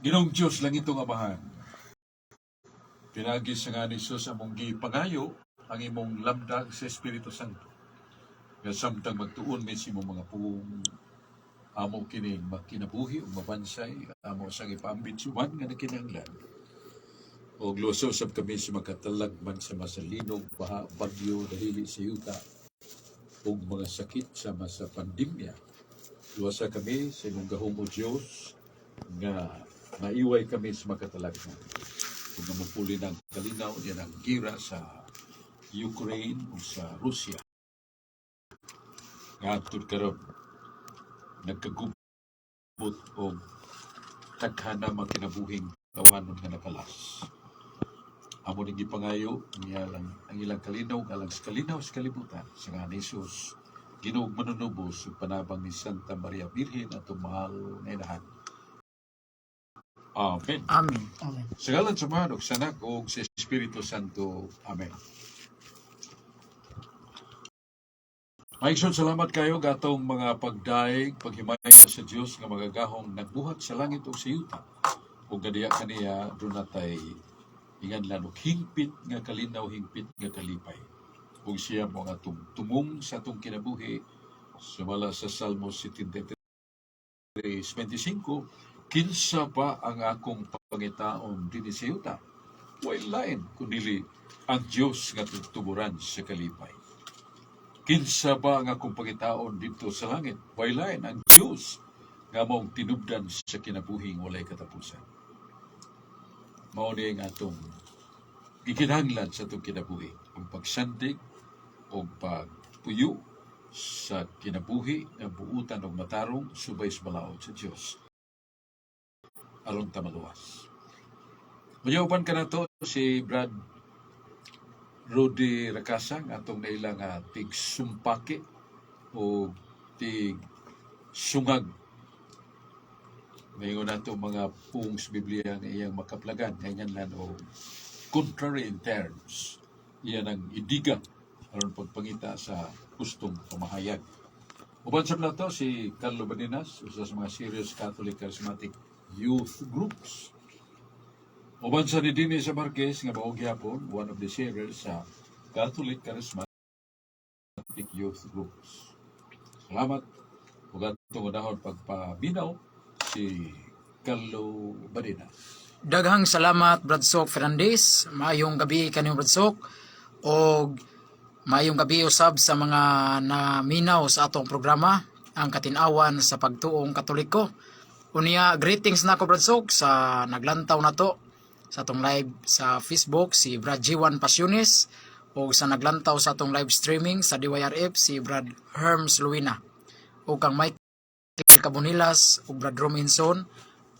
Ginoong Diyos, langitong Amahan, pinaagi sa ngalan ni Jesus among gipangayo ang imong lamdag sa Espiritu Santo. Nga samtang magtuon mi sa imong mga pulong, amo kining makinabuhi ug mabansay, amo sang ipaambit sa uban nga nakinahanglan. Og luwasa usab kami sa makatalagman sama sa linog, baha, bagyo, dahili sa yuta, ug mga sakit sama sa pandemya. Luwasa kami sa imong gahom, O Diyos, nga maiway kami sa makatalagman. Kung nga mapuli ng kalinaw diyan ang gira sa Ukraine o sa Russia. Nga hangtod karon nagkagubot og daghan na mga kinabuhing tawhanon nga nakalas. Amo ning gipangayo ang ilang kalinaw alang sa kalinaw sa kalibutan sa ngalan ni Jesus, Ginoo ug Manunubos, ug panabang ni Santa Maria Birhen, atong mahal nga inahan. Amen. Amen. Amen. Sa ngalan sa Amahan ug sa Anak ug sa Espiritu Santo. Amen. Maigsoon, salamat kayo gatong mga pagdaig, paghimaya sa Dios nga magagahong nagbuhat sa langit ug sa yuta. Ug kadiya kaniya duna tay inganlan og hingpit nga kalinaw, hingpit nga kalipay. Ug siya mo nga tumong sa atong kinabuhi sumala sa Salmo 73:25, "Kinsa pa ang akong pangitaon dinhi sa yuta? Way lain kundili ang Dios nga tuburan sa kalipay. Kinsa ba ang akong pangitaon didto sa langit? Way lain ang Dios nga maong tinubdan sa kinabuhing walay katapusan." Mao ni ang atong gikinahanglan sa atong kinabuhi, ang pagsandig o pagpuyo sa kinabuhi nga buutan og matarong subay sa balaod sa Dios aron ta maluwas. Uban kanato si Brad Rudy Rakasang, atong naila nga tig sumpaki o tig sungag. Ngayon nato mga pulong sa Biblia nga iyang makaplagan nga inganlan o contrary in terms. Iyan ang idiga aron pagpangita sa gustong pamahayag. Uban sa nato si Carlo Badinas, usa sa mga serious Catholic Charismatic Youth Groups. Uban sa ni Dini sa Marquez nga mao gyapon one of the sharers sa Catholic Charismatic Youth Groups. Salamat. Ug atong unahon pagpaminaw si Carlo Badinas. Daghang salamat, Brad Sok Fernandez. Maayong gabi kaniyong, Brad Sok. Og maayong gabi usab sa mga naminaw sa atong programa, ang Katin-awan sa Pagtuong Katoliko. Unya, greetings nako, Brad Sok, sa naglantaw nato sa atong live sa Facebook, si Brad Jiwan Pasiones, o sa naglantaw sa atong live streaming sa DYRF, si Brad Herms Luina, o kang Michael Cabonilas ug Brad Robinson,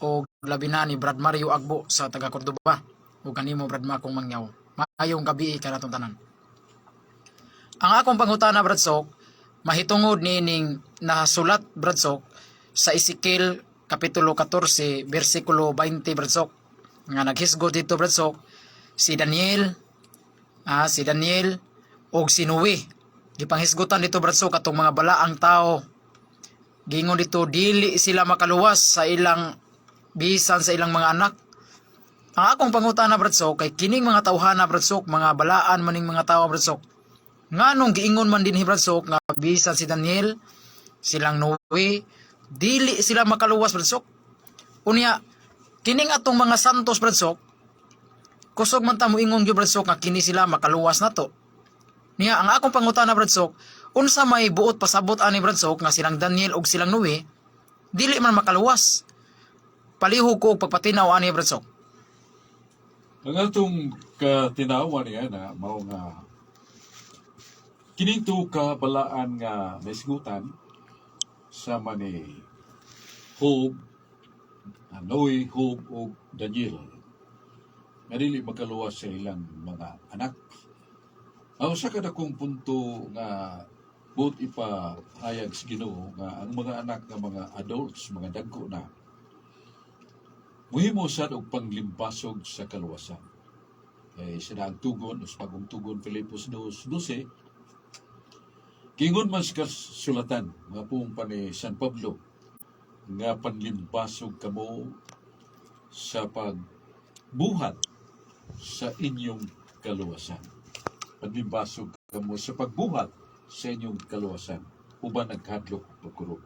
o labi na ni Brad Mario Agbo sa taga Cordoba, ug kanimo, Brad Makong Mangyaw. Maayong gabi kanatong tanan. Ang akong pangutana, Brad Sok, mahitungod niining nasulat, Brad Sok, sa Ezekiel kapitulo 14 bersikulo 20, Brad Sok, nga naghisgot dito, Brad Sok, si Daniel ug si Noe. Gipanghisgutan dito, Brad Sok, atong mga balaang tao. Giingon dito, dili sila makaluwas sa ilang bisan sa ilang mga anak. Ang akong pangutana, Brad Sok, kay kining mga tawhana, Brad Sok, mga balaan maning mga tawo, Brad Sok. Nganong giingon man dinhi, Brad Sok, nga bisan si Daniel, silang Noe, dili sila makaluwas, Brad Sok? Unya, kining atong mga santos, Brad Sok, kusog man ta moingon gyud, Brad Sok, nga kini sila makaluwas na to. Niya, ang akong pangutana, Brad Sok, unsa may buot pasabot ani, Brad Sok, nga silang Daniel ug silang Noe dili man makaluwas? Palihog ko og pagpatinaw ani, Brad Sok. Ang atong katinawan niya na mao nga kining ka balaan nga naisgutan sama ni Job, Noe, Job ug Daniel nga dili makaluwas sa ilang mga anak. Ang usa ka dakong punto nga buot ipahayag sa Ginoo nga ang mga anak nga mga adults, mga dagko na, muhimo sad og panglimbasog sa kaluwasan. Kay sa daang tugon, o sa bagong tugon, Filipos 2:12, giingon man sa kasulatan, mga pulong pa ni San Pablo, nga panlimbasog kamo sa sa pagbuhat sa inyong kaluwasan. Padmimbasog kamo sa pagbuhat sa inyong kaluwasan uban nagkadlok pagkurog.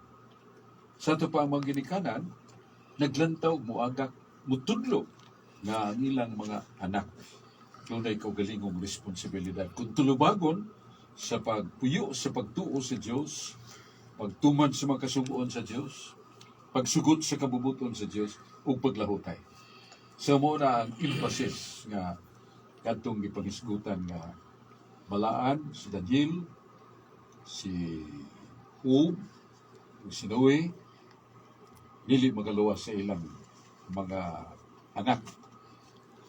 Sa ato pa ang mga ginikanan, naglantaw, muagak, mutudlo nga ang ilang mga anak dunay kaugalingong responsibilidad kung tulubagon sa pagpuyo sa pagtuo sa Dios, pagtuman sa mga kasuguon sa Dios, pagsugot sa kabubuton sa Dios ug paglahutay. So mao na ang emphasis nga kadtong gipangisgutan nga balaan si Daniel, si Job, ug si Noe, dili magaluwas sa ilang mga anak.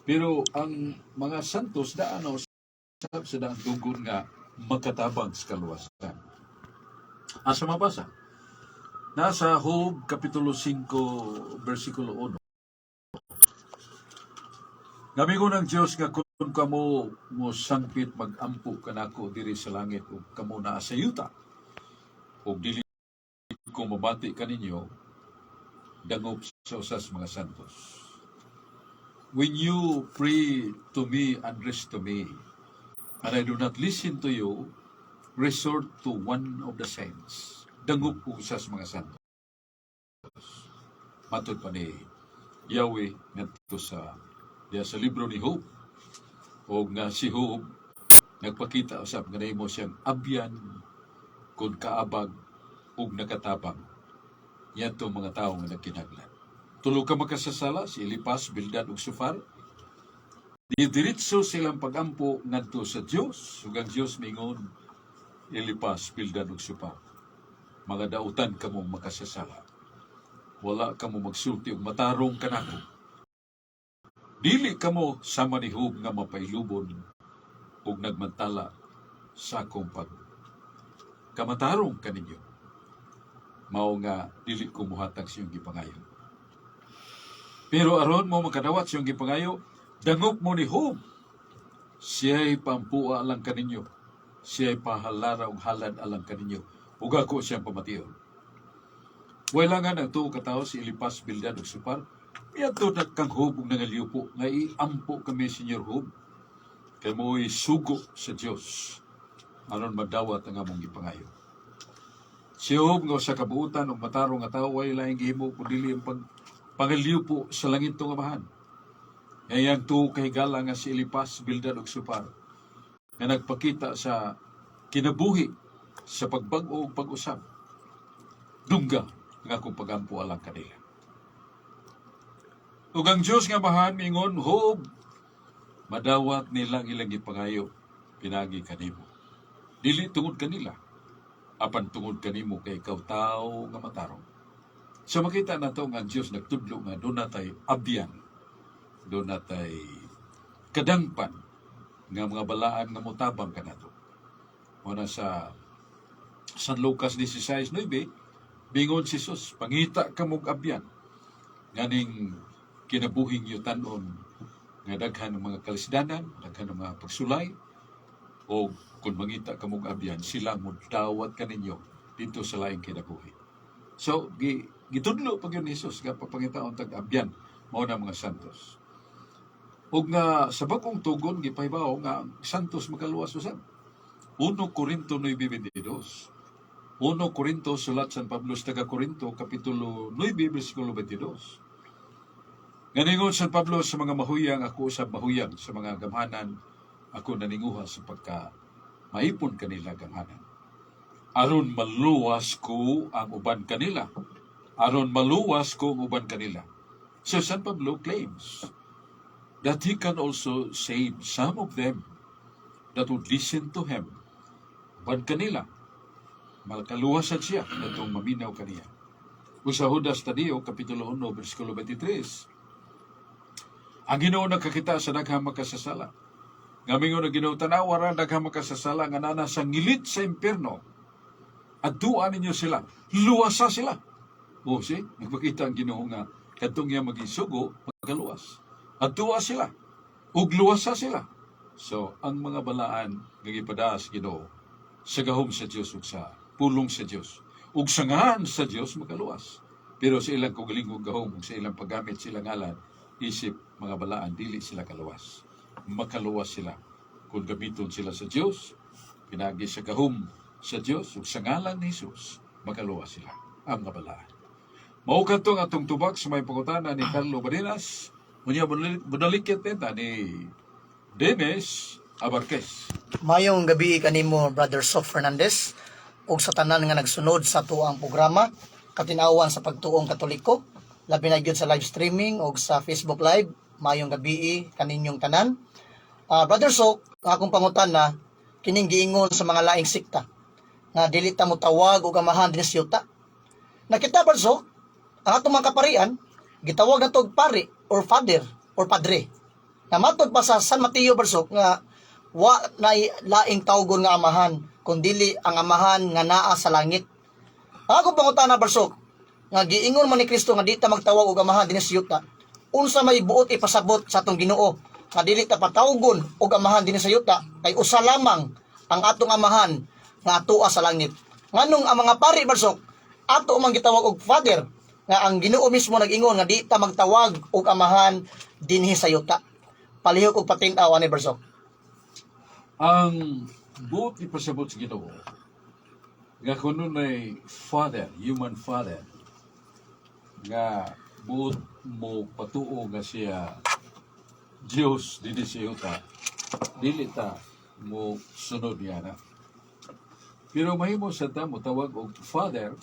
Pero ang mga santos daan na usab sa daang dugon nga makatabang sa kaluwasan. Asa mabasa? Nasa Job Kapitulo 5 versikulo 1. Gamigo ng Dios nga kung kamo mo sangpit magampo kanako diri sa langit ug kamo naa sa yuta ug dili ko mabati kaninyo, dangop sa usas mga santos. When you pray to me and rest to me, and I do not listen to you, resort to one of the saints. Dangop og usas mga santos. Matod pa ni Yahweh ngadto sa diya sa libro ni Job. Og nga si Job nagpakita usab nga nahimo siyang abyan kung kaabag ug nakatabang niadto mga tawo nga nagkinahanglan. Tulo ka makasasala, si Elipas, Bildad ug Sofar. Didiretso silang pagampo ngadto sa Dios, ug ang Dios mingon, "Elipas, Bildad ug Sofar, mga dautan kamong makasasala. Wala kamo magsulti og matarong kanako. Dili kamo sama ni Job nga mapailubon ug nagmantala sa akong pag kamatarong kaninyo. Mao nga dili ko muhatag sa iyong gipangayo. Pero aron mo makadawat sa iyong gipangayo, dangop mo ni Job. Siya'y pampua alang kaninyo. Siya'y pahalara og halad alang kaninyo. Ug ako siyang pamation." Wailangan ang tuo ka tawo, si Elipas, Bildad ug Sofar, miadto na kang Job ug nangaliupo nga iampo kami, Señor Job. Kay mo'y sugo sa Dios aron madawat ang among gipangayo. Si Job nga usa ka buutan ug matarong nga tawo, way laing gihimo kun dili ang pag pangaliupo sa langit nga Amahan. Ngayang tuo kahigala nga si Elipas, Bildad ug Sofar nga nagpakita sa kinabuhi sa pagbag-o ug pag-usab. Dungga ang akong pagampo alang kanila. Ug ang Dios nga Amahan mingon, "Job, madawat nilang ilang gipangayo pinagi kanimo. Dili tungod kanila, apan tungod kanimo kay ikaw tawo nga matarong." So makita nato nga ang Dios nagtudlo nga duna tay abyan, duna tay kadangpan nga mga balaan nga motabang kanato. Muna sa San Lucas 16:9, bingon si Jesus, "Pangita kamog abyan nganing kinabuhing yutanon nga daghan ng mga kalisdanan, daghan ng mga pagsulay, o kung mangita kamog abyan, sila mo dawat kaninyo dito sa laing kinabuhi." So, gitudlo pa gyud ni Jesus nga papangitaon tag abyan, mao na mga santos. Ug nga sa bagong tugon gipahibaw nga ang santos makaluwas usab. 1 Corinto 9:22. 1 Corinto, sulat San Pablo sa taga Corinto, kapitulo 9 bersikulo 22. Nganingon San Pablo, "Sa mga mahuyang ako usab mahuyang, sa mga gamhanan ako naninguha sa pagka maipon kanila gamhanan. Aron maluwas ko ang uban kanila. Aron maluwas ko ang uban kanila." So San Pablo claims that he can also save some of them that would listen to him. Uban kanila, makaluwasan siya natong maminaw kaniya. Ug sa Judas Tadeo, Kapitulo 1, versikulo 23, ang Ginoo nakakita sa daghang makasasala. Nga mingon ang Ginoo, "Tanawa ra daghang makasasala nga nana sa ngilit sa impyerno. Adtuan ninyo sila, luwasa sila." O si, nagpakita ang Ginoo nga kadtong iya magisugo magaluwas. Adtua sila, ug luwasa sila. So, ang mga balaan nga gipadas Ginoo sa gahom sa Dios ug sa pulong sa Dios ug sa ngalan sa Dios makaluwas. Pero sa ilang kaugalingong gahom ug sa ilang paggamit sa ilang ngalan, Isip mga balaan, dili sila kaluwas. Makaluwas sila kung gamiton sila sa Dios, pinaagi sa gahom sa Dios ug sa ngalan ni Jesus, makaluwas sila ang mga balaan. Mao kadto ang atong tubag sa may pangutana ni Carlo Barinas. Unya bunalikit ta ni Dennis Abarquez. Mayong gabi kanimo, Brother Sof Fernandez, ug sa tanan nga nagsunod sa atuang programa Katinawan sa Pagtuong Katoliko, labi na gyud sa live streaming ug sa Facebook Live. Mayong gabi kaninyong tanan. Brother Sok, ang akong pangutana kining giingon sa mga laing sikta nga dili ta motawag og amahan dinhi sa yuta. Nakita, Brother Sok, ang atong mga kaparian gitawag na og pari or father or padre. Na matod pa sa San Mateo, Brother Sok, nga wa na laing tawgon nga amahan kundili ang Amahan nga naa sa langit. Ang akong pangutana, Brother Sok, nga giingon man ni Kristo nga di ta magtawag og amahan dinhi sa yuta. Unsa may buot ipasabot sa atong Ginoo nga dili ta patawgon og amahan dinhi sa yuta kay usa lamang ang atong Amahan nga atoa sa langit? Nganong ang mga pari, Brother Sok, ato man gitawag og father nga ang Ginoo mismo nag-ingon nga di ta magtawag og amahan dinhi sa yuta? Palihog og patin-aw ani, Brother Sok. Ang buot ipasabot sa Ginoo nga kuno nay father, human father, nga buot mo patuo nga siya Dios dinhi sa yuta, dili ta mo sunod niya na. Pero mahimo sa ta mo tawag og father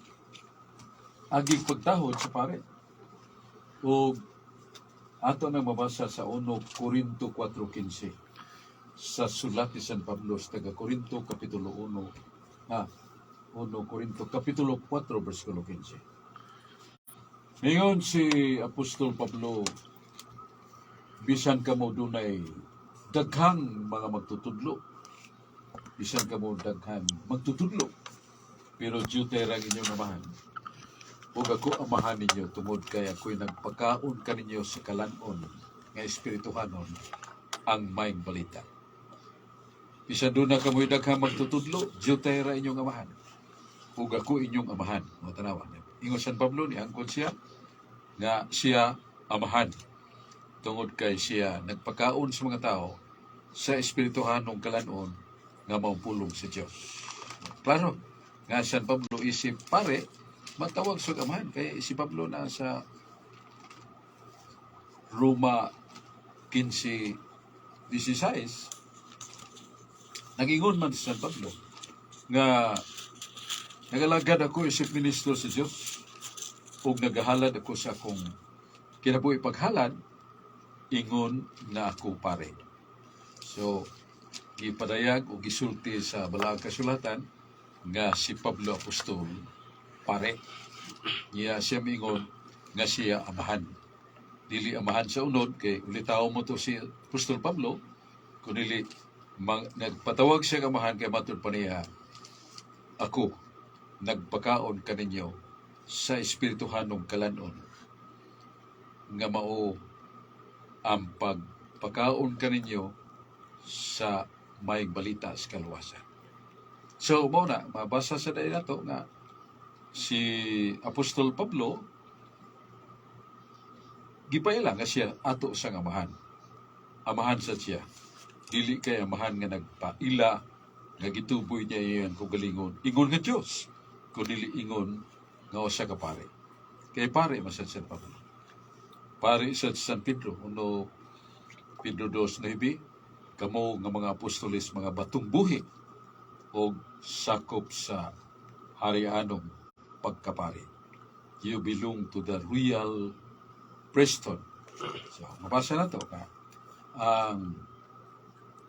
agig pagtahod sa pare. O ato nang mabasa sa 1 Corinto 4:15, sa sulat ni San Pablo sa taga Corinto, kapitulo 1, 1 Corinto kapitulo 4 bersikulo 15. Ngayon si Apostol Pablo, bisan kamo dunay daghang mga magtutudlo, bisan kamo daghan magtutudlo, pero diyutay ang inyong amahan. Ug ako amahan ninyo tungod kay ako'y nagpakaon kaninyo sa kalanon nga espirituhanon, ang Maayong Balita. Bisan duna kamoy daghang magtutudlo, diyutay ra inyong amahan. Ug ako inyong amahan. Mga tanawan. Ingon San Pablo, ni angkon siya nga siya amahan tungod kay siya nagpakaon sa mga tao sa espirituhanong kalanon nga maong pulong sa Dios. Klaro nga San Pablo isip pare matawag sa amahan kay si Pablo na sa Roma 15:16, nagingon man si San Pablo nga nagalagad ako isip ministro sa Dios ug nagahalad ako sa akong kinabuhi paghalad ingon na ako pare. So gipadayag o gisulti sa Balaang Kasulatan nga si Pablo Apostol pare. Niya siya miingon nga siya amahan. Dili amahan sa unod kay ulitaw mo to si Apostol Pablo, kundi nagpatawag siya amahan kay matud pa niya, ako nagpakaon kaninyo sa espirituhanong kalanon nga mao ang pagpakaon kaninyo sa Maayong Balita sa kaluwasan. So, mao na, mabasa sa dahil nato nga si Apostol Pablo gipaila nga siya ato sa amahan. Amahan sa siya. Dili kay amahan nga nagpaila nga gituboy niya iyan kaugalingon ingon nga Dios, kun dili ingon nga usa ka pare. Kay pare man sad San Pablo. Pare sa San Pedro, 1 Pedro 2:9, kamo nga mga apostoles mga batong buhi og sakop sa harianong pagkapari. You belong to the royal priesthood. So, mabasa na to ka ang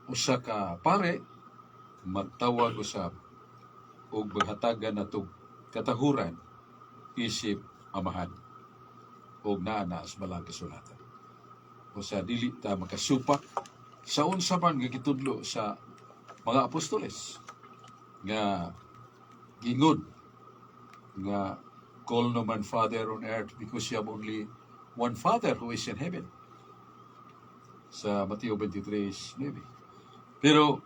usa ka pare matawag usab og maghatagan natog katahuran isip amahan og naa na sa Balaang Kasulatan. O sa dili ta makasupak sa unsa man nga gitudlo sa mga apostoles nga gingon nga call no man father on earth because you have only one Father who is in heaven sa Mateo 23:9. Pero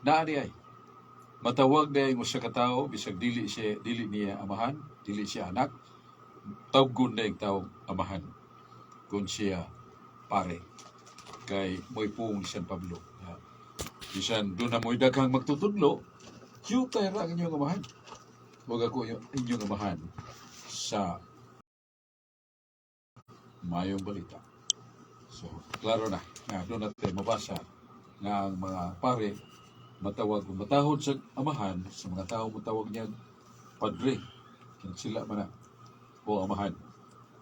naa di ay matawag na usa ka tawo bisag dili siya, dili niya amahan, dili siya anak, tawgon na yung tawag amahan kung siya pare kay mo'y pung San Pablo. Bisan duna mo'y daghang magtutudlo, yutay ra ang inyong amahan. Wag ako inyong amahan sa mayong balita. So, klaro na nga duna tay mabasa nga ang mga pare matawag o matahod sa amahan, sa mga tao matawag niya padre. Kaya sila man na o amahan.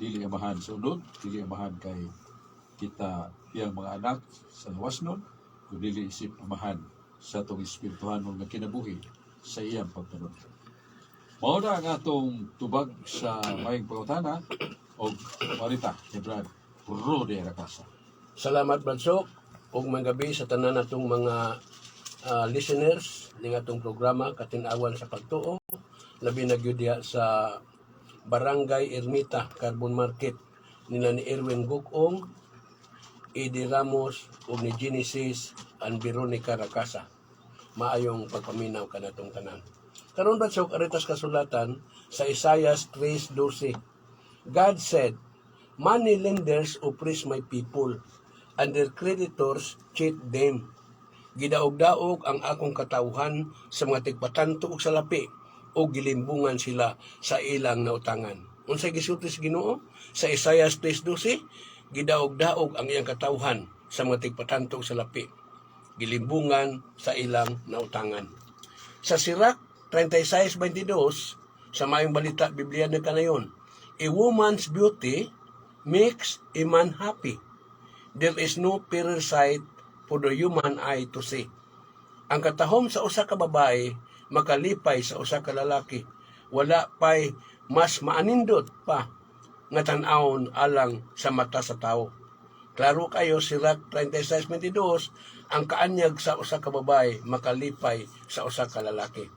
Dili amahan sa unod, dili amahan kay kita iyang mga anak sa lawas nun, kun dili isip amahan sa atong espirituhanon nga kinabuhi sa iyang pagtanod. Mao na ang atong tubag sa mayong pangutana og marita ni Brad Rudy Racasa. Salamat, Brad Sok, ug maayong gabi sa tanan natong mga listeners ning atong programa Katin-awan sa Pagtuo, labi na gyud diha sa Barangay Ermita, Carbon Market, nila ni Erwin Gukong, Eddie Ramos ug ni Genesis and Veronica Racasa. Maayong pagpaminaw kanatong tanan. Karon, Brad Sok, aritas kasulatan sa Isaiah 3:12. God said, "Money lenders oppress my people, and their creditors cheat them. Gidaog-daog ang akong katawhan sa mga tigpatanto og salapi, ug gilimbungan sila sa ilang nautangan." Unsay gisulti sa Ginoo sa Isaiah 3:12? Gidaog-daog ang iyang katawhan sa mga tigpatanto og salapi, gilimbungan sa ilang nautangan. Sa Sirach 36:22, sa Maayong Balita Biblia na kanayon, "A woman's beauty makes a man happy. There is no fairer sight for the human eye to see." Ang katahom sa usa ka babae makalipay sa usa ka lalaki. Wala pay mas maanindot pa nga tan-awon alang sa mata sa tawo. Klaro kayo, Sirach 36:22, ang kaanyag sa usa ka babae makalipay sa usa ka lalaki.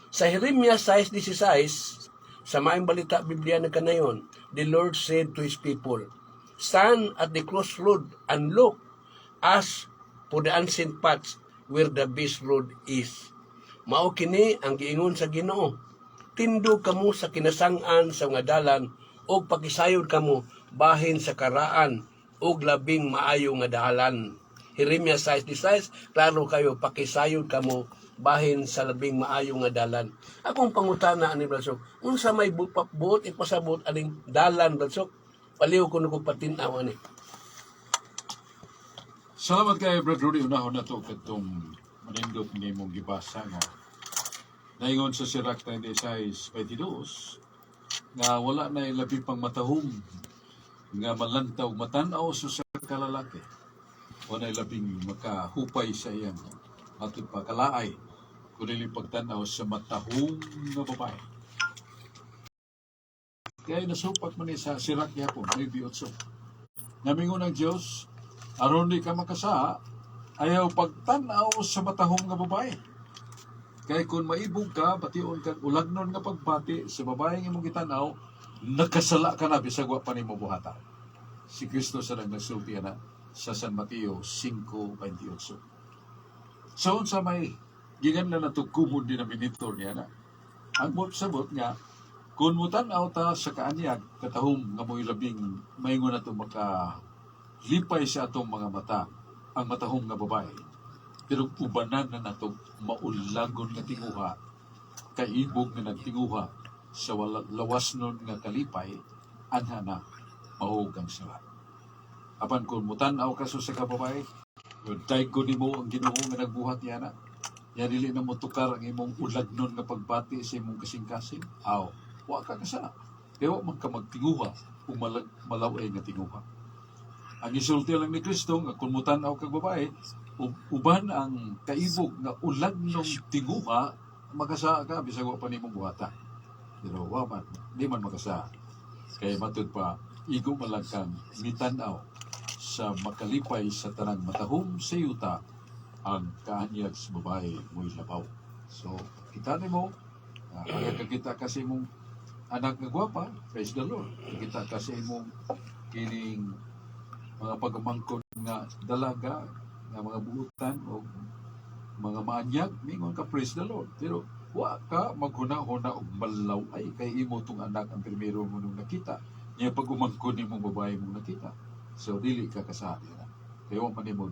Sa Jeremias 6:16, sa Maayong Balita Biblia na kanayon, the Lord said to His people, "Stand at the crossroad and look, ask for the ancient paths where the best road is." Mao kini ang giingon sa Ginoo. Tindog kamo sa kinasang-an sa mga dalan ug pakisayod kamo bahin sa karaan ug labing maayo nga dalan. Jeremias 6:16, klaro kayo, pakisayod kamo bahin sa labing maayo nga dalan. Akong pangutana ani, Brad Sok, unsa may buot ipasabot aning dalan, Brad Sok? Paliw ko ko patin-aw ani. Salamat kay Brad Rudy. Unahon na to katong manindot nimong gibasa nga naingon sa Sirach 36:22 nga wala na labi pang matahom nga malantaw matan-aw sa usa ka lalaki. Wala na labing makahupay sa iyang matud pa kalaay kun dili pagtan-aw sa matahom nga babae. Kaya nasupat man ni sa Sirach yapon 9:8. Namingon ang Diyos, aron di ka makasala, ayaw pagtan-aw sa matahom nga babae. Kay kung maibog ka, bation kag ulagnon nga pagbati sa babae nga imong gitan-aw, nakasala ka na bisag wa pa nimo buhata. Si Kristo sa nang nagsulti ana sa San Mateo 5:28. So unsa may gigan na nato common denominator niya na? Ang sabot nga kung mutan-aw ta sa kaanyag katahom nga mo'y labing maingon nato maka lipay sa atong mga mata ang matahom nga babae, pero ubanan na nato maulagon nga tinguha, kaibog nga nagtinguha sa wala, lawas nun nga kalipay, anha na mahug ang sala. Apan kung mutan-aw ka sa ka babae, daygon nimo ang Ginoo nga nagbuhat niya na. Ya dili na mo tukar ang imong ulagnon nga pagbati sa imong kasing-kasing. Aw, wa ka kasala. Kaya wa man ka magtinguha o malaway nga tinguha. Ang isulti lang ni Kristo nga kung mutan-aw kag babae, uban ang kaibog nga ulagnong tinguha, makasala ka bisag wa pa nimong buhata. Pero wa man, di man makasala. Kay matud pa, igo man lang kang mitan-aw sa makalipay sa tanang matahom sa yuta, ang kaanyag sa babae mo'y labaw. So, kita nimo, uh, kakita kasi mong anak nga gwapa, praise the Lord. Kita kasi imong kining mga pagmangkon nga dalaga, nga mga buutan o mga maanyag, mingon ka, "Praise the Lord." Pero wa ka maghuna-huna og malaw ay kay imo tong anak ang primero mo nung nakita. Niya pag umangkon nimong babae mong nakita. So dili ka kasali na. Kaya wa man nimo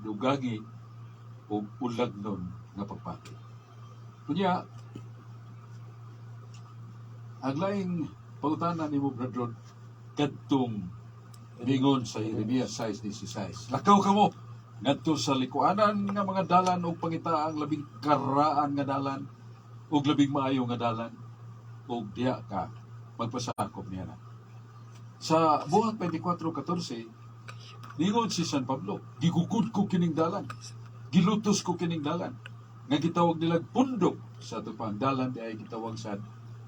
dugangi og ulagnon nga pagpati. Kunya, ang laing pangutana nimo, Brad Rod, kadtong ningon sa Jeremias 6:16. "Lakaw kamo ngadto sa likuanan nga mga dalan ug pangita ang labing karaan nga dalan ug labing maayo nga dalan ug diha ka magpasakop niya na." Sa Buhat 24:14, ningon si San Pablo, "Gigukod ko kining dalan, gilutos ko kining dalan," nga gitawag nilang pundok. Sa ato pang dalan di ay gitawag sa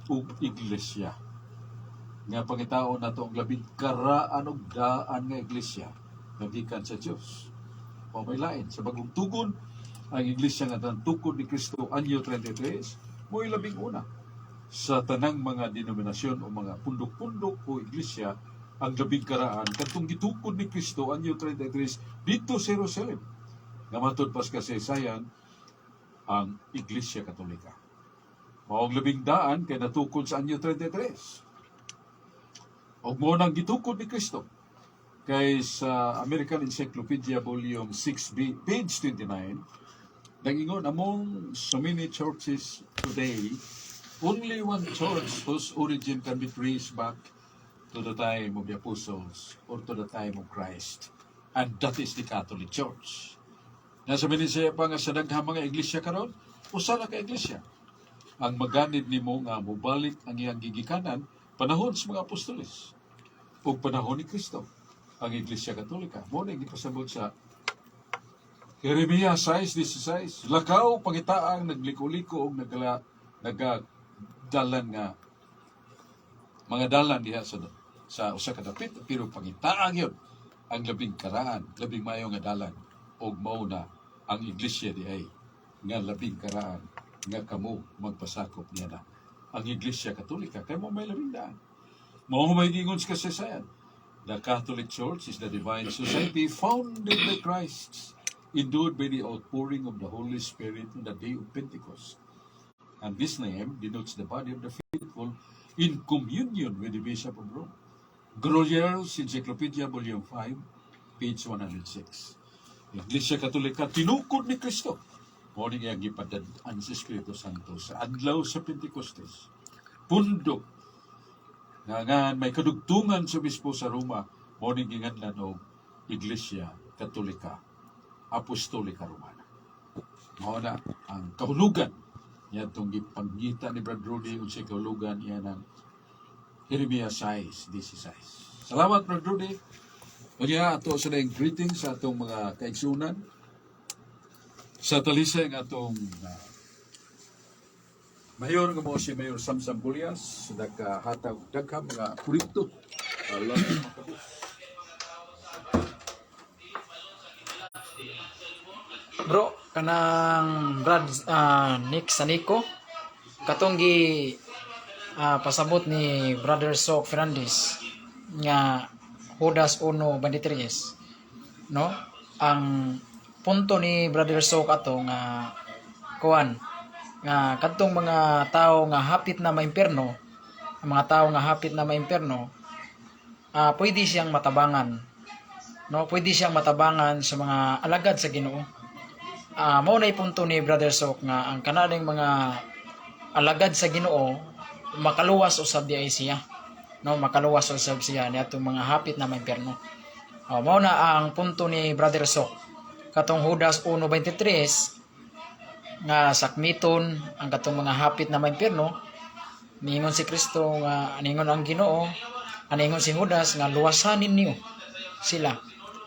og iglesia. Nga pangitaon nato ang labing karaan og daan nga iglesia nga gikan sa Dios. O may lain sa Bagong Tugon, ang iglesia nga tukod ni Kristo anyo 33 mo'y labing una sa tanang mga denominasyon o mga pundok-pundok o iglesia. Ang labing karaan kadtong gitukod ni Kristo anyo 33 dito sa Jerusalem nga matud pas kasaysayan ang Iglesia Katolika. Mao ang labing daan kay natukod sa anyo 33. Og mo nang gitukod ni Kristo. Kay sa American Encyclopedia Volume 6B, page 29, nangingon, "Among so many churches today, only one church whose origin can be traced back to the time of the apostles or to the time of Christ. And that is the Catholic Church." Nasa Binisaya pa nga sa daghang mga iglesia karon, usa na ka iglesia ang maganid nimo nga mobalik ang iyang gigikanan panahon sa mga apostoles ug panahon ni Kristo, ang Iglesia Katolika. Mo na gipasabot sa Jeremias 6:16. "Lakaw, pangitaang nagliko-liko og nagadalan nga mga dalan diha sa usa ka dapit, pero pangitaa gyud ang labing karaan, labing maayo nga dalan, ug mao na ang iglesia diay nga labing karaan nga kamo magpasakop niya na." Ang Iglesia Katolika kay mo may labing daan. Mao may gingon sa kasaysayan. "The Catholic Church is the divine society founded by Christ, endowed by the outpouring of the Holy Spirit on the day of Pentecost. And this name denotes the body of the faithful in communion with the Bishop of Rome." Grolier's Encyclopedia, Volume 5, page 106. Iglesia Katolika, tinukod ni Kristo. Mao ni iyang gipadad-an sa Espiritu Santo sa adlaw sa Pentecostes. Pundok nga may kadugtungan sa obispo sa Roma, mao ni ginganlan og Iglesia Katolika Apostolika Romana. Mao na ang kahulugan niya itong gipangita ni Brad Rudy unsay kahulugan niya ng Jeremias 6:16. Salamat, Brad Rudy. Unya ato sa ning greetings sa atong mga kaigsunan sa Talisay, ang atong mayor nga mo si Mayor Samsam Gullas, nagkahatag daghang mga proyekto. Alam. Bro, kanang Brad Nick Sanico, katong gi pasabot ni Brother Sok Fernandez nga Judas 1:23, no? Ang punto ni Brother Sok ato nga kuan nga kadtong mga tao nga hapit na maimpierno, ang mga tao nga hapit na maimpierno, pwede siyang matabangan, no? Pwede siyang matabangan sa mga alagad sa Ginoo. Mao na punto ni Brother Sok nga ang kananing mga alagad sa Ginoo makaluwas usab di ay siya, no? Makaluwas usab siya niadtong mga hapit na maimpierno. Oh, mao na ang punto ni Brother Sok katong Judas 1:23 nga sakmiton ang katong mga hapit na maimpierno. Niingon si Kristo nga ningon ang Ginoo, aningon si Judas nga luwasan ninyo sila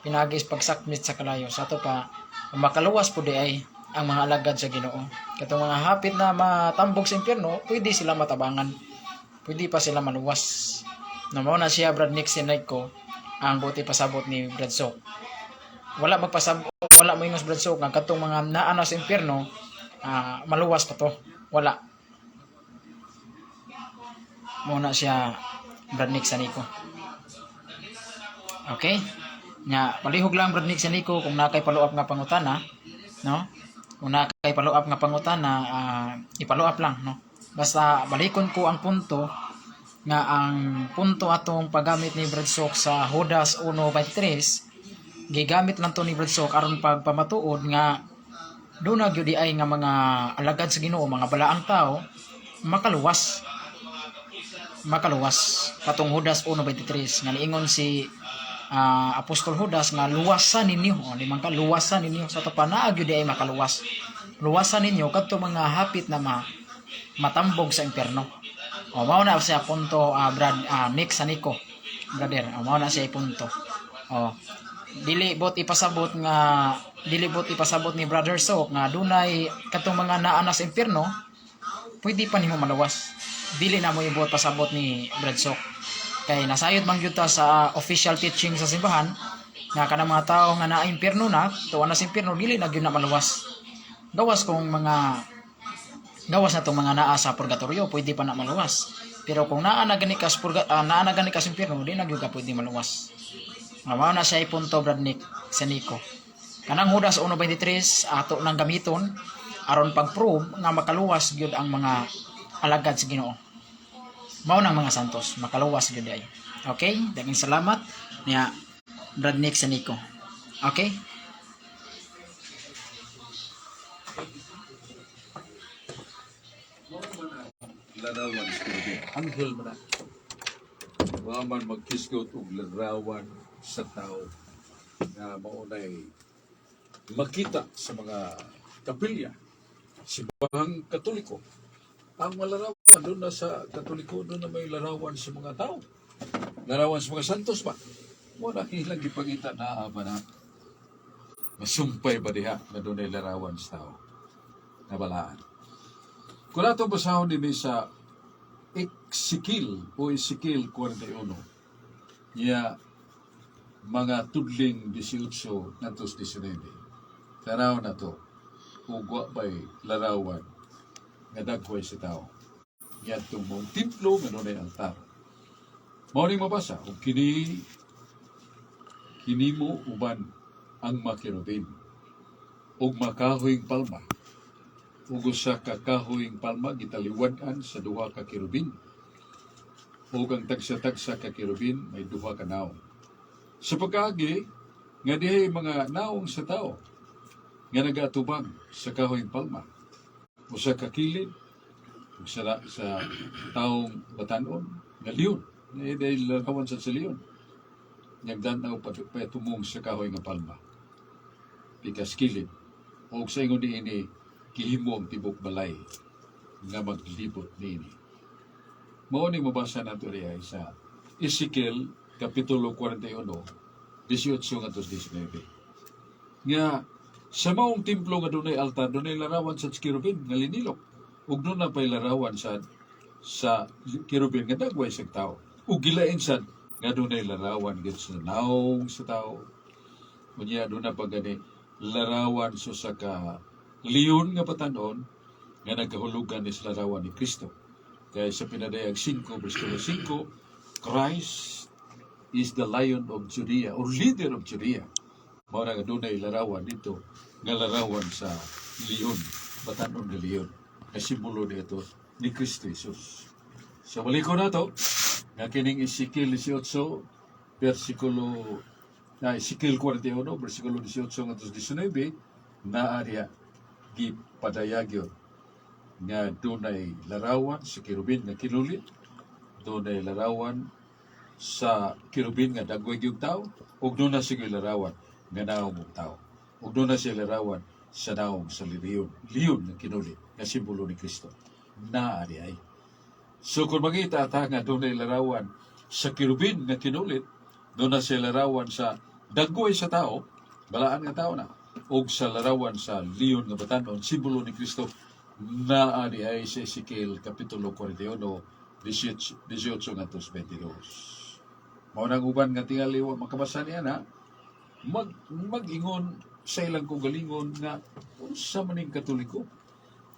pinaagi sa pagsakmit sa kalayo. Sa ato pa, makaluwas po di ay ang mga alagad sa Ginoo. Katong mga hapit na matambog sa impyerno, pwede sila matabangan, pwede pa sila maluwas, no? Mao na siya, Brad Nick Sinayko, ang buti pasabot ni Brad Sok. Wala magpasabot, wala mo ingos Brad Sok nga katong mga naa na sa impyerno, maluwas pa to. Wala. Mao na siya, Brad Nick Sanico. Okay. Nya palihog lang, Brad Nick Sanico, kung naa kay follow-up nga pangutana, no? Kung naa kay follow-up nga pangutana, i-follow up lang, no? Basta balikon ko ang punto Nga ang punto atong paggamit ni Brad Sok sa Judas 1:23, gigamit lang to ni Brad Sok aron pagpamatuod nga duna gyud ay nga mga alagad sa Ginoo, mga balaang tao, makaluwas makaluwas katong Judas 1:23 nga niingon si Apostol Judas nga luwasan ninyo. O, di man ka luwasan ninyo sa ato pa naa gyud ay makaluwas. Luwasan ninyo kadto mga hapit na matambog sa impyerno. O, mao na siya punto, Brad Nick Sanico, brother. O, mao na siya punto. O, dili bot ipasabot ni Brother Sok nga dunay katong mga naa na sa impyerno pwede pa nimo maluwas. Dili na mo ibuot pasabot ni Brad Sok kay nasayod man gyud ta sa official teaching sa simbahan nga kanang mga tao nga naa impyerno na, tuwa na sa impyerno, dili na gyud na maluwas, gawas kung mga gawas na tong mga naa sa purgatorio, pwede pa na maluwas. Pero kung naa na gani ka sa impyerno, di na gyud ka pwede maluwas. Nga mao na siya punto, Brad Nick sa Nico. Kanang Judas 1:23 ato nang gamiton aron pag-prove nga makaluwas gyud ang mga alagad sa Ginoo. Mao nang mga santos makaluwas gyud ay. Okay, daghang salamat niya, Brad Nick sa Nico. Okay? Larawan sa kerubin. Anghel man na. Wa man magkisgot og larawan sa tao nga maunay makita sa mga kapilya, simbahang Katoliko. Ang malarawan doon na sa Katoliko, doon na may larawan sa mga tao. Larawan sa mga santos ba? Mo na ilang gipangita na ba na masumpay ba diha na doon ay larawan sa tao? Nabalaan. Kung ato basahon dinhi sa Ezekiel o Ezekiel 41 niya mga tudling 18 ngadto 19. Tanaw na to ug wa bay larawan nga dagway sa tao. Ngadtong mong templo nga dunay altar. Mao ning mabasa ug kini kinimo uban ang makerubin ug makahoyng palma, ug usa ka kahoyng palma gitaliwad-an sa duha ka kerubin, ug ang tagsa-tagsa ka kerubin may duha ka naong. Sa pagkaagi nga dihay mga naong sa tao nga nagaatubang sa kahoyng palma, usa ka kilid ug sa taong batanon nga leon na dahil larawan sa leon nagdan-aw patumong sa kahoy nga palma pikas kilid, ug sa ingon niini gihimo ang tibok balay nga maglibot niini. Mao ni mabasa nato diha sa Ezekiel kapitulo 41 18 ngadto 19 nga sa maong templo nga dunay altar, dunay larawan sa kerubin nga linilok ug duna pay larawan sa kerubin nga dagway sa tao, ug gilain sad nga dunay larawan gid sa naong sa tao. Unya duna pa gani larawan sa usa ka leon nga batanon nga nagkahulugan is larawan ni Kristo. Kaya sa Pinadayag 5 bersikulo 5, Christ is the Lion of Judea or leader of Judea. Mao na nga dunay larawan dito nga larawan sa leon, batanon nga leon nga simbolo nito ni Kristo Jesus. So baliko na to nga kining Ezekiel 18 bersikulo na Ezekiel 41 bersikulo 18 ngadto 19, naa diha gipadayag nga dunay larawan sa kerubin nga kinulit, dunay larawan sa kerubin nga dagway gyud tao, ug duna siya larawan nga naong og tao, ug duna siya larawan sa naong sa leon, leon nga kinulit nga simbolo ni Kristo naa di ay. So kung makita ta nga dunay larawan sa kerubin nga kinulit, duna siya larawan sa dagway sa tao, balaan nga tao na, ug sa larawan sa leon nga batanon, simbolo ni Kristo, naa di ay sa Ezekiel kapitulo 41 18 18 ngadto 22. Mao nang uban nga tingali wa makabasa niya na mag-ingon sa ilang kaugalingon nga unsa man ning Katoliko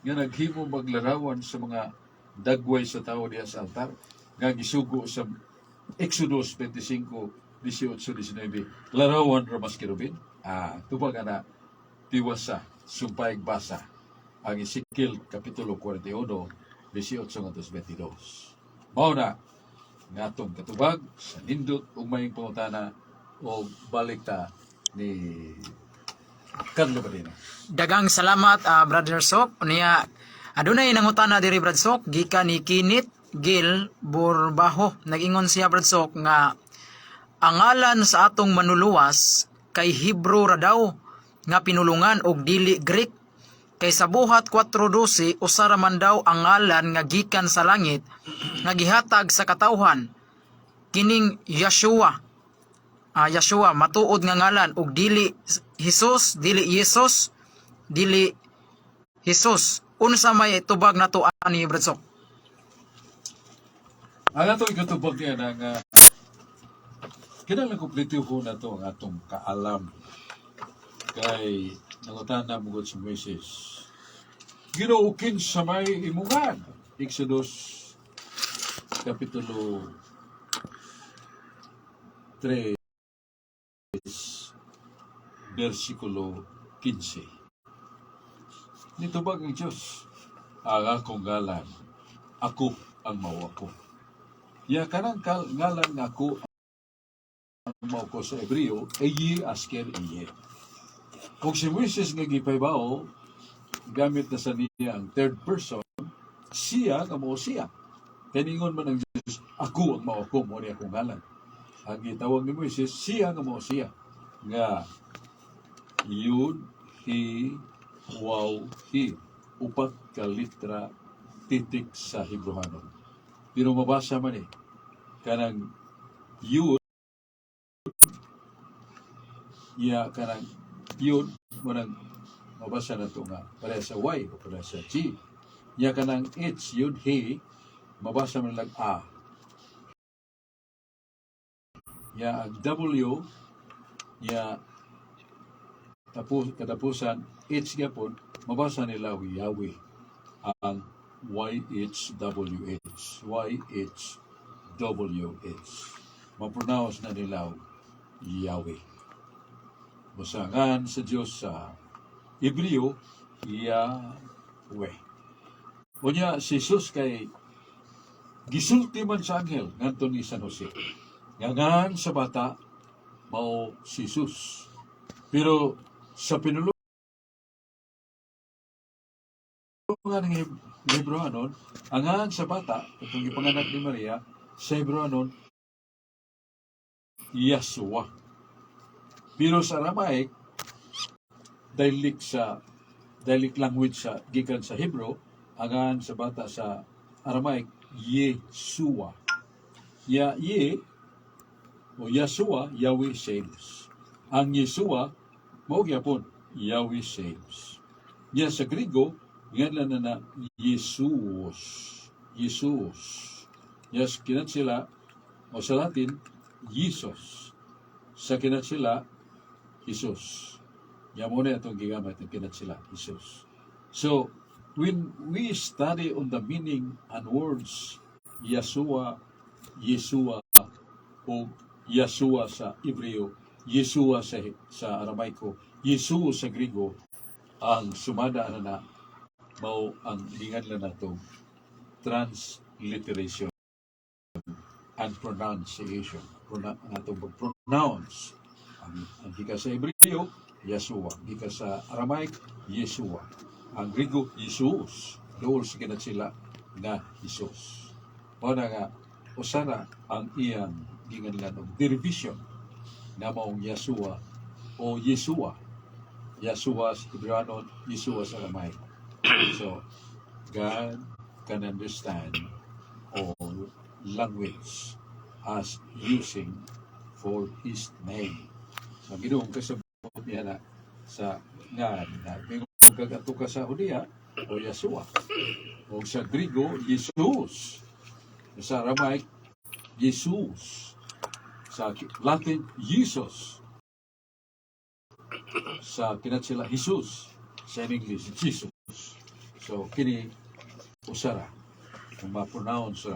nga naghimo maglarawan sa mga dagway sa tao diha sa altar nga gisugo sa Exodus 25 18 19, larawan ra mas kerubin. Tubag ana, tiwasa sumpay basa ang Ezekiel kapitulo 41 18 ngadto 22. Mao na. Nga atong katubag sa nindot ug maayong pangutana o balik ta ni Carlo Badino. Daghang salamat, Brother Sok. Unya, adunay nangutana diri, Brad Sok, gikan ni Kinit Gil Burbaho. Nag-ingon siya, Brad Sok, nga ang ngalan sa atong manuluwas kay Hebrew ra daw nga pinulungan og dili Greek. Kay sa Buhat 4:12, usa ra man daw ang ngalan nga gikan sa langit nga gihatag sa katawhan, kining Yeshua. Yeshua matuod nga ngalan ug dili Jesus, dili Jesus, dili Jesus. Unsa may tubag nato ani, Brad Sok? Ang atong ikatubag niya na nga kinahanglan kumpleto na to ang atong kaalam kay nangutana mo si Moises, "Ginoo, kinsa may imong ngan?" Exodus Kapitulo 3 versikulo 15. Nitubag ang Diyos, "Ang akong ngalan, Ako ang Mao Ako." Ya kanang ngalan nga Ako ang Mao Ako sa Hebreo, Ehyeh Asher Ehyeh. Kung si Moises nga gipahibaw, gamit na sa niya ang third person, siya nga mao siya. Kaningon man ang Diyos, "Ako ang Mao Ako, mao ni akong ngalan." Ang gitawag ni Moises, siya nga mao siya. Nga, Yud, He, Waw, He. Upat ka litra titik sa Hebreohanon. Pero mabasa man eh, kanang Yud, ya kanang Yud, manang mabasa na to nga pareha sa Y o pareha sa G. Ya kanang H, Yud, He, mabasa man lang A. Ya ang W, ya tapos katapusan H gyapon, mabasa nila Yahweh, ang YHWH, YHWH, ma-pronounce na nila Yahweh. Basta ngan sa Diyos sa Hebreo, Yahweh. Unya si Jesus kay gisulti man sa anghel ngadto ni San Jose nga ngan sa bata mao si Jesus. Pero sa pinulungan ng Hebreohanon, ang ngan sa bata itong gipanganak ni Maria sa Hebreohanon, Yeshua. Pero sa Aramaic, dialect sa dialect language sa gikan sa Hebrew, ang ngan sa bata sa Aramaic, Yeshua. Ya Ye o Yeshua, Yahweh saves. Ang Yeshua mao gyapon Yahweh saves. Ya sa Grigo, ngan na na Jesus. Jesus. Yes, kinat sila o sa Latin, Jesus. Sa kinat sila, Jesus. Ya mo na itong gigamit ng kinat sila, Jesus. So, when we study on the meaning and words Yeshua, Yeshua, o Yeshua sa Hebreo, Yeshua sa Aramaiko, Jesus sa Grigo, ang sumada na na mao ang ginganlan nato transliteration and pronunciation. Ang atong pag-pronounce. Ang gikan sa Hebreo, Yeshua. Gikan sa Aramaic, Yeshua. Ang Grigo, Jesus. Dool sa kinat sila nga Jesus. Mao na nga, usara ang iyang ginganlan og derivation na maong Yeshua o Yeshua. Yeshua sa Hebreanon, Yeshua sa Aramaic. So, God can understand all language as using for His name. So, Ginoong kasabot niya na sa nga na mingon kag adto ka sa Judea o Yeshua. O sa Grigo, Jesus. Sa Aramaic, Jesus. Sa Latin, Jesus. Sa kinatsila, Jesus. Sa English, Jesus. So, kini usara. Kung ma-pronounce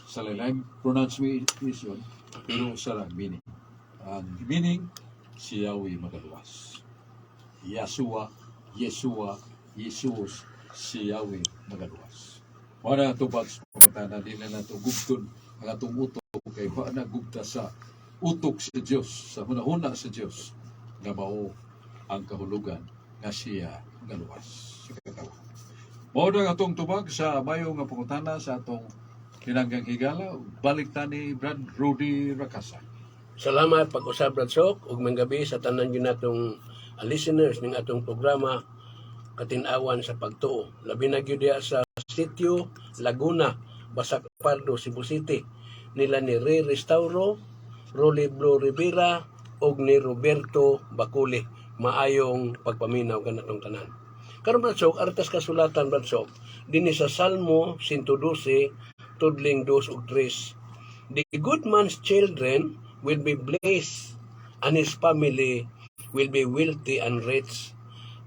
sa lain pronunciation, pero usara ang meaning. Ang meaning, si Yahweh magaluwas. Yeshua, Yeshua, Jesus, si Yahweh magaluwas. Wala na tubag sa pangutana, di na nato gugton Ang atong utok kay wa na gugta sa utok sa Dios, sa hunahuna sa Dios nga mao ang kahulugan nga siya galuwas sa katawhan. Mao na ang atong tubag sa mayo nga pangutana sa atong tinanggang higala. Balik ta ni Brad Rudy Rakasa. Salamat pag-usab, Brad Sok, ug maayong gabi sa tanan gyud natong listeners ning atong programa Katin-awan sa Pagtuo. Labi na gyud diha sa Sitio Laguna, Basak Pardo, Cebu City. Nila ni Ray Restauro, Rolly Blue Rivera ug ni Roberto Baculi. Maayong pagpaminaw kanatong tanan. Karon, Brad Sok, artas kasulatan, Brad Sok, dinhi sa Salmo 112 tudling 2 ug 3. "The good man's children will be blessed and his family will be wealthy and rich."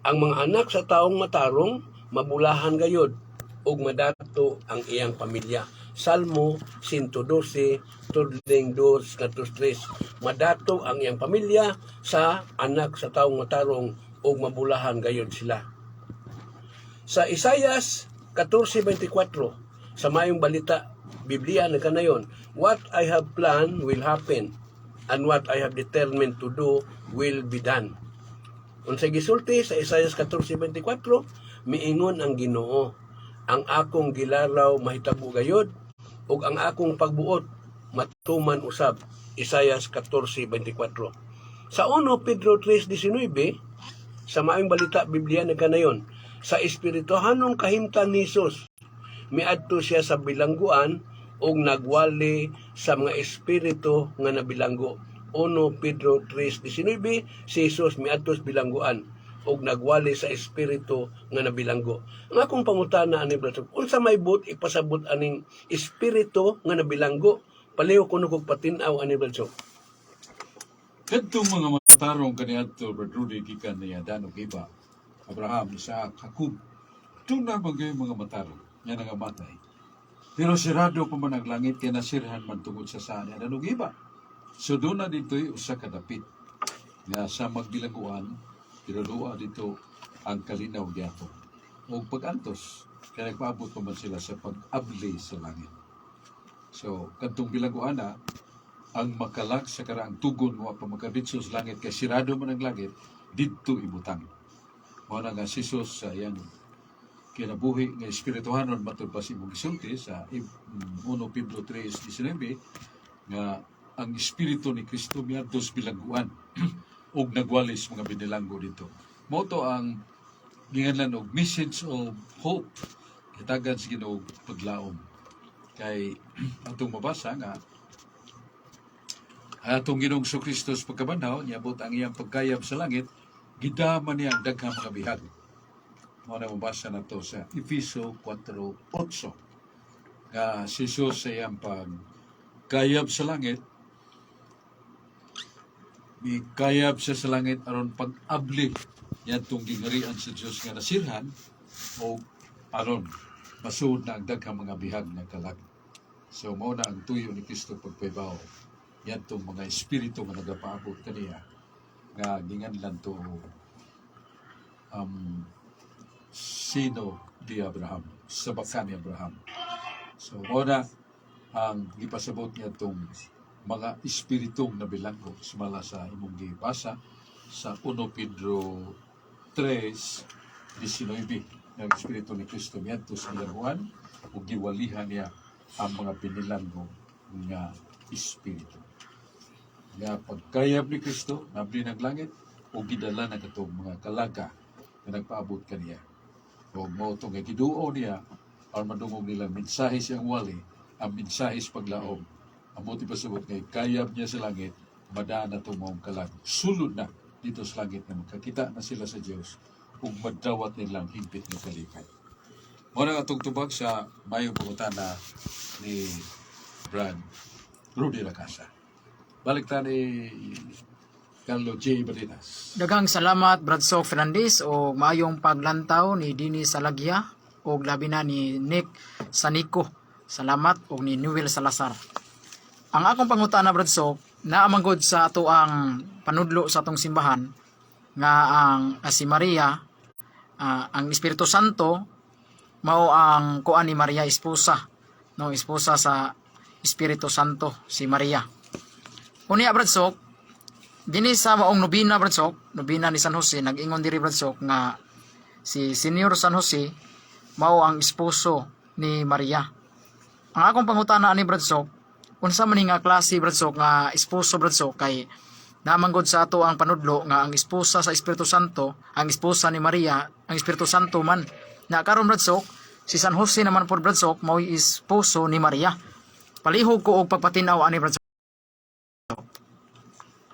Ang mga anak sa taong matarong mabulahan gayud ug madato ang iyang pamilya. Salmo 112 tudling 2 ngadto 3. Madato ang iyang pamilya sa anak sa taong matarong ug mabulahan gayud sila. Sa Isayas 14:24, sa Maayong Balita Biblia na kanayon, "What I have planned will happen and what I have determined to do will be done." Unsay gisulti sa Isayas 14:24? Miingon ang Ginoo, "Ang akong gilaraw mahitabo gayud ug ang akong pagbuot matuman usab." Isayas 14:24. Sa 1 Pedro 3:19, sa Maayong Balita Biblia nagkanayon, sa espirituhanong kahimtang ni Jesus, miadto siya sa bilangguan ug nagwali sa mga espiritu nga nabilanggo. 1 Pedro 3:19, si Jesus miadto sa bilangguan ug nagwali sa espiritu nga nabilanggo. Ang akong pangutana ani, brother, unsa may buot ipasabot aning espiritu nga nabilanggo? Palihog kuno kog patin-aw ani, brother. Kadtong mga matarong kaniadto, Brad Rudy, gikan ni Adan ug Eva, Abraham, Isaac, Jacob, duna man gyud mga matarong nga nangamatay. Pero sirado pa man ang langit kay nasirhan man tungod sa sala ni Adan ug Eva. So duna dito'y usa ka dapit nga sa magbilangguan, pero duwa dito ang kalinaw gyapon. Ug pag-antos, kaya nagpaabot pa man sila sa pag-abli sa langit. So, kadtong bilangguan na, ang makalag sa karaang tugon wa pa makaditso sa langit kay sirado man ang langit, didto ibutang. Mao na nga si Jesus sa iyang kinabuhi nga espirituhanon, matud pa sa imong gisulti sa 1 Pedro 3:19 nga ang espiritu ni Kristo miadto sa bilangguan ug nagwalis mga binilanggo dito. Mao to ang ginganlan og message of hope, gitagan sa Ginoo og paglaom. Kay atong mabasa nga atong Ginoong Kristo sa pagkabanhaw, niabot ang iyang pagkayab sa langit, gidama niya ang daghang mga bihag. Mao na mabasa na to sa Efeso 4:8 nga si Jesus sa iyang pagkayab sa langit, mikayab siya sa langit aron pag-abli yadtong gingharian sa Dios nga nasirhan o aron masuod na ang daghang mga bihag nga kalag. So mao na ang tuyo ni Kristo pagpaybaw yadtong mga espiritu nga nagapaabot kaniya nga ginganlan to sino di Abraham, sa baka ni Abraham. So mao na ang gipasabot niya tong mga espiritong nabilanggo sumala sa imong gibasa sa 1 Pedro 3:19 ng espiritu ni Kristo miadto sa bilangguan ug giwalihan niya ang mga binilanggo nga espiritu. Nga pagkayab ni Kristo, nabli ng langit ug gidala na katong mga kalaga nga nagpaabot kaniya. O mao to nga giduo niya aron madungog nila mensahe siyang wali, ang mensahe sa paglaom. Ang pasabot nga kayab niya sa langit, madaan na itong maong kalag. Sulod na dito sa langit nga makakita na sila sa Dios ug madawat nilang hingpit nga kalipay. Mao na atong tubag sa mayong pangutana ni Brad Rudy Lacasa. Balik ta ni Carlo J. Balinas. Daghang salamat, Brad Sok Fernandez, o maayong paglantaw ni Dini Salagya o labi na ni Nick Sanico. Salamat og ni Newell Salazar. Ang akong pangutana, Brad Sok, naa man gud sa ato ang panudlo sa atong simbahan nga ang si Maria, ang Espiritu Santo mao ang kuan ni Maria, esposa, no, esposa sa Espiritu Santo si Maria. Unya, Brad Sok, dinhi sa maong nobina, Brad Sok, nobina ni San Jose, nag-ingon diri, Brad Sok, nga si Senior San Jose mao ang esposo ni Maria. Ang akong pangutana ani, Brad Sok, unsa man ni nga klase, Brad Sok, nga esposo, Brad Sok, kay namanggod sa ato ang panudlo nga ang esposa sa Espiritu Santo, ang esposa ni Maria, ang Espiritu Santo man. Na karon, Brad Sok, si San Jose naman pod, Brad Sok, mao'y esposo ni Maria. Palihog ko og pagpatinaw ani, Brad Sok.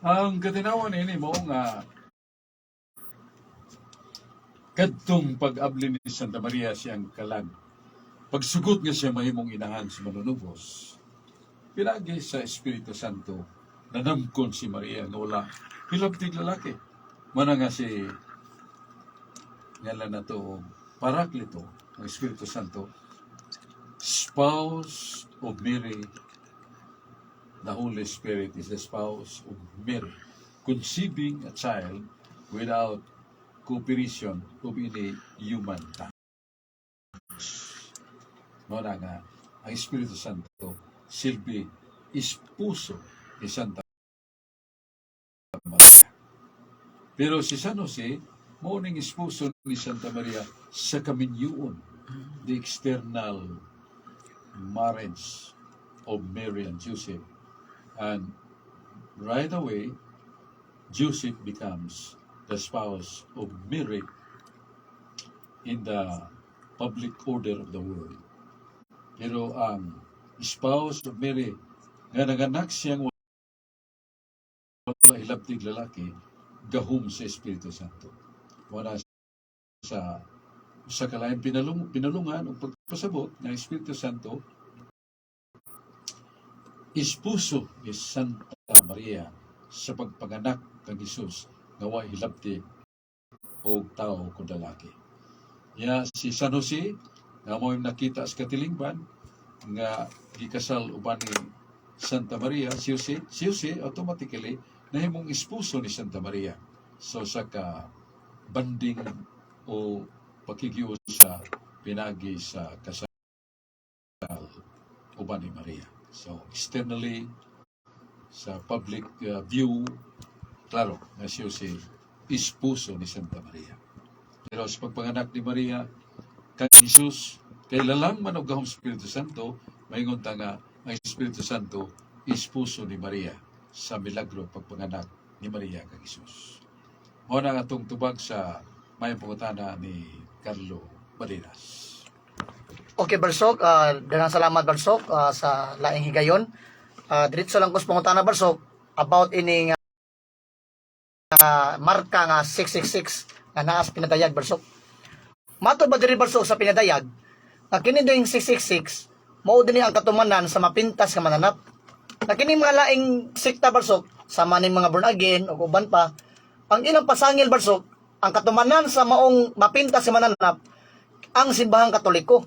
Ang katinawan ini mao nga kadtong pag-abli ni Santa Maria siyang kalag. Pagsugot nga siya mahimong inahan sa manunubos. Pinagi sa Espiritu Santo, nanamkon si Maria nga wala hilabtig lalaki. Mana nga si ngalan na to Paraklito, ang Espiritu Santo, spouse of Mary. The Holy Spirit is the spouse of Mary, conceiving a child without cooperation of any human touch. Mao na nga, ang Espiritu Santo silbi esposo ni Santa Maria. Pero si San Jose, mao ning esposo ni Santa Maria sa kaminyuon, the external marriage of Mary and Joseph. And right away, Joseph becomes the spouse of Mary in the public order of the world. Pero ang spouse of Mary nga nanganak siyang wala hilabtig lalaki, gahom sa Espiritu Santo. Wala sa sa kalaing pinalungan o pagpasabot ng Espiritu Santo esposo ni Santa Maria sa pagpanganak kang Hesus nga way hilabti og tao kun lalaki. Ya si San Jose nga mo nakita sa katilingban nga gikasal uban ni Santa Maria, si Jose automatically nahimong esposo ni Santa Maria. So sa ka banding o pakikiusa pinagi sa kasal uban ni Maria. So externally, sa public view, klaro na si Jose esposo ni Santa Maria. Pero sa pagpanganak ni Maria kay Jesus, kay lalang man og gahom Espiritu Santo, maingon ta nga ang Espiritu Santo esposo ni Maria sa milagro pagpanganak ni Maria kay Jesus. Mao na ang atong tubag sa may pangutana ni Carlo Balinas. Okay, Brad Sok, daghang salamat, Brad Sok, sa laing higayon. Diretso lang ko sa pangutana, Brad Sok, about ining marka nga 666 nga naa sa pinadayag, Brad Sok. Matod ba diri, Brad Sok, sa pinadayag nga kini ding 666 mao dinhi ang katumanan sa mapintas nga mananap? Na kini mga laing sekta, Brad Sok, sama ning mga born again ug uban pa, ang ilang pasangil, Brad Sok, ang katumanan sa maong mapintas nga mananap ang Simbahang Katoliko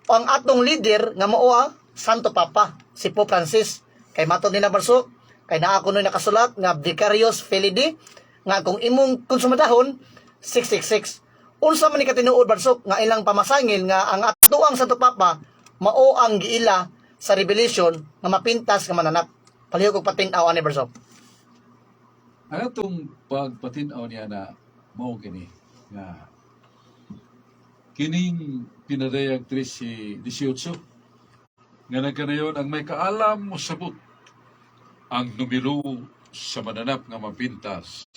o ang atong leader nga mao ang Santo Papa, si Pope Francis. Kay matod nila, Brad Sok, kay naa kuno'y nakasulat nga Vicarius Filii Dei nga kung imong konsumadahon 666. Unsa man ni katinuod, Brad Sok, nga ilang pamasangil nga ang atoang Santo Papa mao ang giila sa Revelation nga mapintas nga mananap? Palihog og patin-aw ani, Brad Sok. Ang atong pagpatin-aw niya na mao kini nga kining pinadayag 13:18 nga nagkanayon ang may kaalam mosabot ang numero sa mananap nga mapintas,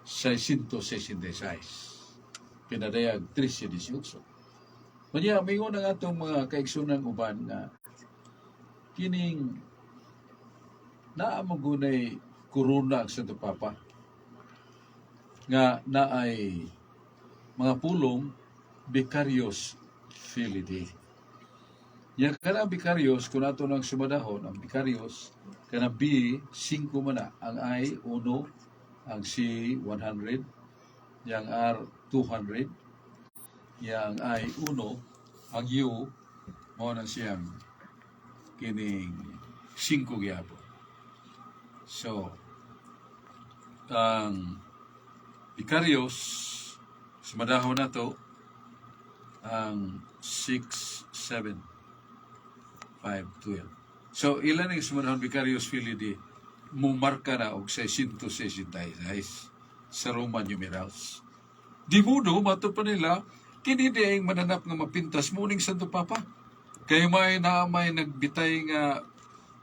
666, Pinadayag 13:18. Kanya, mingon ang atong mga kaigsunan uban nga kining naa man gunay korona ang Santo Papa nga naay mga pulong Vicarius Filii Dei. Ya kanang Vicarius, kung ato nang sumadahon, ang Vicarius, kanang B, 5 man na. Ang I, 1, ang C, 100, yang R, 200, yang I, 1, ang U, mao na siyang kining 5 gyapon. So, ang Vicarius, sumadahon na to, ang 6, 7, 5, 12. So ilan ang sumadahon Vicarius Filii Dei, mumarka na og 666 sa Roman numerals. Di mudo, mato pa nila, kini di ang mananap nga mapintas muning Santo Papa. Kay may na may nagbitay nga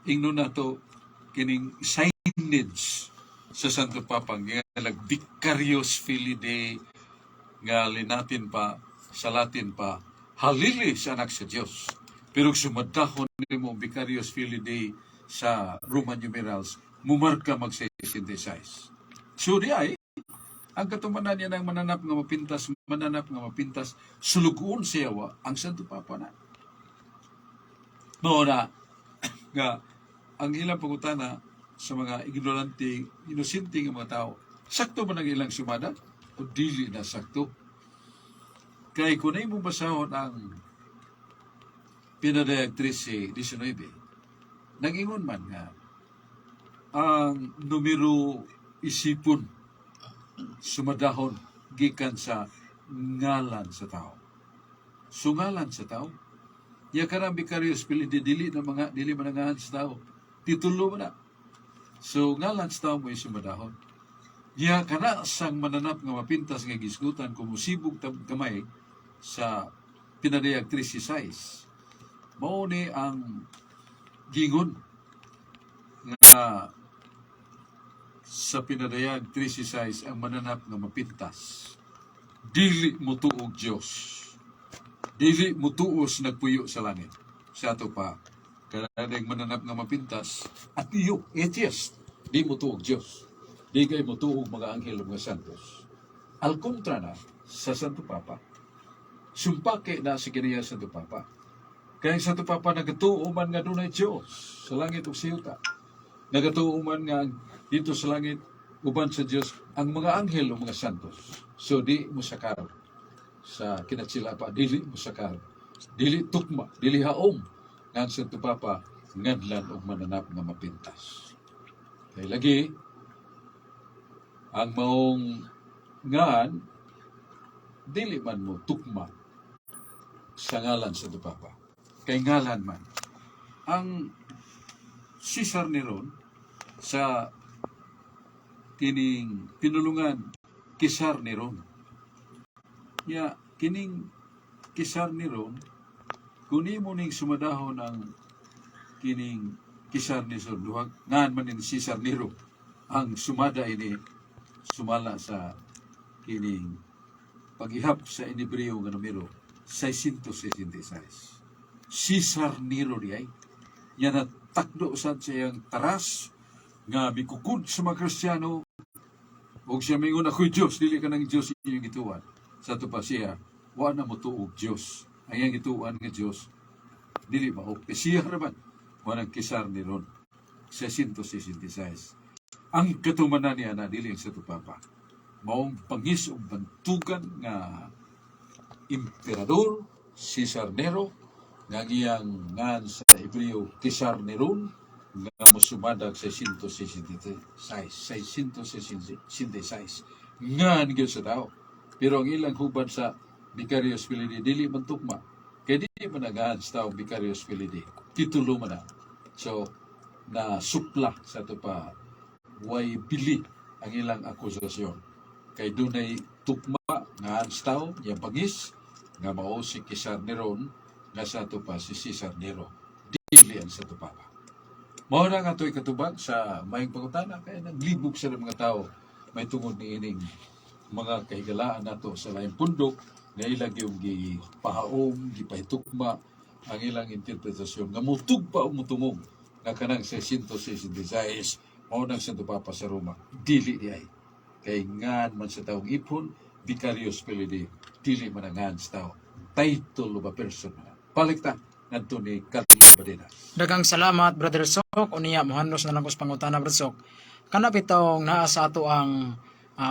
ingno nato kining signage sa Santo Papa nga nag Vicarius Filii Dei nga linatin pa sa Latin pa halili sa anak sa Dios. Pero sumadahon nimo Vicarius Filii Dei sa Roman numerals, mumarka mag 66. So di ay ang katumanan niya ng mananap nga mapintas, mananap nga mapintas, sulugoon siya wa ang Santo Papa na. Mao na nga ang ilang pangutana sa mga ignorante, inosente nga mga tao, sakto man ang ilang sumada o dili na sakto? Kay kung mo basahon ang Pinadayag 13:19, nag-ingon man nga ang numero isipon sumadahon gikan sa ngalan sa tao. So ngalan sa tao. Ya karang Vicarius Filii dili na mga dili manangahan sa tao. Titulo man na. So ngalan sa tao mo sumadahon. Ya kana sang mananap nga mapintas nga gisgutan kung musibog tab gamay sa Pinadayag 13:6. Mao ni ang gingon nga sa Pinadayag 13:6 ang mananap nga mapintas. Dili mo tuog Dios. Dili mo tuos nagpuyo sa langit. Sa ato pa, kanang mananap nga mapintas, at iyo, atheist, di mo tuog Dios. Di kay mo tuog mga anghel ug mga santos. Al kontra na sa Santo Papa. Sumpake na si kaniya Santo Papa. Kaya ang Santo Papa nagatuo man nga dunay Dios sa langit ug sa yuta. Nagatuo man nga dito sa langit uban sa Dios ang mga anghel o mga santos. So di mo sakar sa kinatsila pa, dili mo sakar. Dili tukma, dili haom nga ang Santo Papa ngadlan og mananap nga mapintas. Kay lagi ang maong ngan dili man mo tukma sa ngalan sa Santo Papa. Kay ngalan man. Ang Caesar Neron sa kining pinulungan Kisar Neron. Ya kining Kisar Neron, kung imo ning sumadahon ang kining Kisar Neron, duha ngan man ni Caesar Nero ang sumada ini sumala sa kining pag-ihap sa Hebreo nga numero 666. Caesar Nero di ay niya natakdo sad sa iyang taras nga mikukod sa mga Kristiyano og siya mingon, "Ako'y Diyos, dili ka ng Diyos iyong gituan." Sa ato pa siya, wa na mo tuog Diyos. Ang iyang gituan nga Diyos, dili mao. Kay siya raman, wa nang Kisar Neron. 666. Ang katumanan niya na dili ang Santo Papa. Maong pangis ug bantugan nga emperador Caesar Nero nga ang iyang ngan sa Hebreo Kisar Neron nga mosumadag 666, 666 ngan gyud sa tao. Pero ang ilang hubad sa Vicarius Filii Dei dili man tukma kay dili man nagahan sa tao Vicarius Filii Dei, titulo man na. So na supla sa ato pa, way bili ang ilang akusasyon kay dunay tukma nga sa tao iyang bangis nga mao si Cesar Neron nga sa ato pa si Caesar Nero, dili ang Santo Papa. Mao na nga ato'y katubag sa maayong pangutana kaya naglibog sa mga tao may tungod ni ining mga kahigalaan nato sa laing pundok nga ilang yung gipahaom, gipahitukma ang ilang interpretasyon nga mutugpa o mutungog nga kanang 666 mao nang Santo Papa sa Roma. Dili di ay kay ngan man sa taong ipon Vicarius Filii Dei, dili man ang ngan sa tao, title of a person. Balik ta ngadto ni Carlo Badenas. Daghang salamat, Brother Sok. Unya mohanos na lang ko sa pangutana, Brother Sok. Kana bitong naa sa ato ang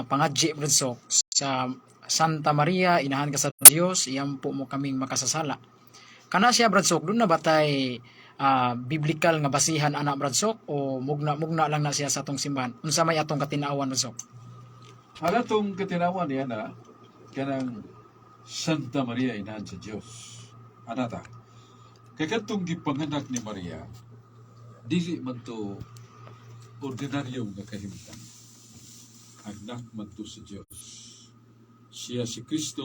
pangadji, Brother Sok, sa Santa Maria, inahan ka sa Dios, iyampo mo kaming makasasala. Kana siya, Brother Sok, duna ba tay biblical nga basihan ana, Brother Sok, o mugna-mugna lang na siya sa atong simbahan? Unsa may atong katinawan, Brother Sok? Ang atong katinawan niya na kanang Santa Maria inahan sa Dios. Anata. Kay kadtong gipanganak ni Maria, Dili man to ordinaryo nga kahimtang. Anak man to sa Dios. Siya si Kristo.